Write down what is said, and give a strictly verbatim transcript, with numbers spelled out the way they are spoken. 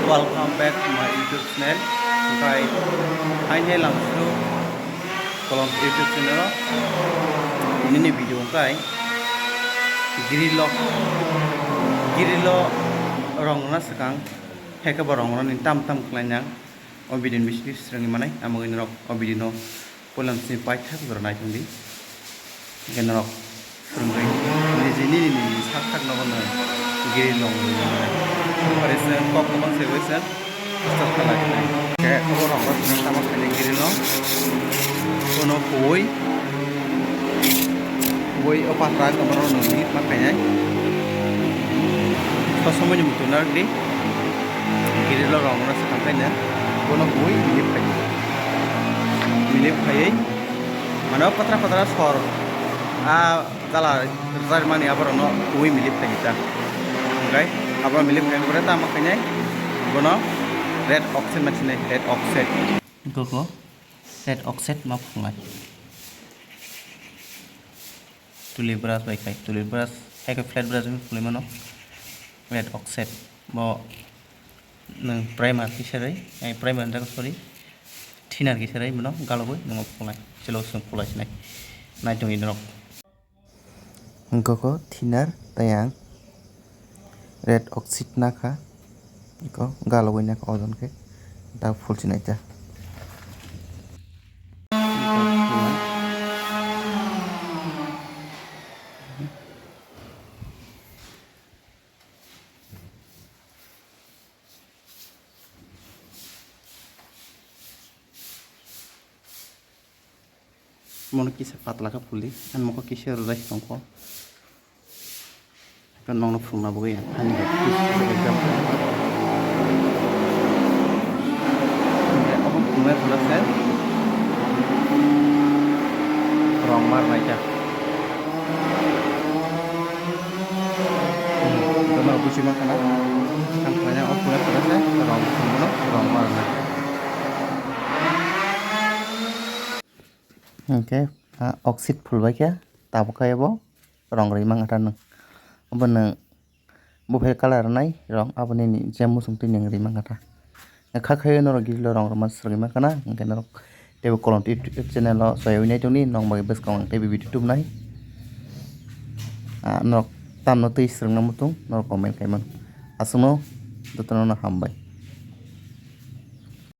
Welcome back to my YouTube channel. Hwnkhe haino langsu kolom YouTube channel o nini video hwnkhe girilo girilo rong rwna swkang, haikhe bo rong rwni tam tam khlainang. O video ni bisingo swrwngwi manai, amo wngwi norok o video no poilam sini paithak jora naithok di. Hwnkhe norok swrwngwi nini nini nini sak sak nogo nwng girilo rong rwwi manai. Pore se kok kwbang se bai se start khlai khlai. Hwnkhe obo rong rok tamo khainai girilo. Bono kuwi. Bui o patra kwmaro no milip ma khainai. Kosom ni muchung narwk di. Girilo rong no swkang khainai. Bono bui milip khai. Milip khaiwi. Mane o patra patra sor. A jala rwjak mani aborok no bui milip khai ta. Hwnkhe aboro milip khai pore tamo khainai. Bono red oxide ma sinai, red oxide. Gogo. Red oxide ma phuklai. Tuli brush bai khai, tuli brush, hai khe flat brush bai phuklai mano. Red oxide bo nwng primer kisa rai, ai primer jaga sorry, thinner kisa rai bono galogwi nwng phuklai, chwlo swng phuklai sinai. Naitongwi norok. Hwnkhe kho thinner tei ang red oxide nakha, eko galogwi nakha o jone khe da phulsi naikha. Mono kisa patla khe phuli, ani mokol kisa rwjak tongkho. Nokno phunukna bagwi ang hani bai kisa example. Obo phunuknai phunukse rong mar naikha. Dono buji mankha na. Ang khlaina o phunuknai phunukse rong phunukno rong mar naikha. Hwnkhe, ah, oxide phulbaikhe tabuk khe bo rong rwi mangkha nwng. Obo nwng buphai colour rwnai rong, abo nini je muchungtwi nwng rwi mangkha. Kha khaio norok girilo rong rwma swrwngwi mangkha na, hwnkhe norok teibo kolom YouTube channel o soywi naitongdi, nokbar bwskang ang teibo video tubunai. Ah, norok tamno twi swrwngna muchung norok comment khaimano. Aswkno jotono hambai.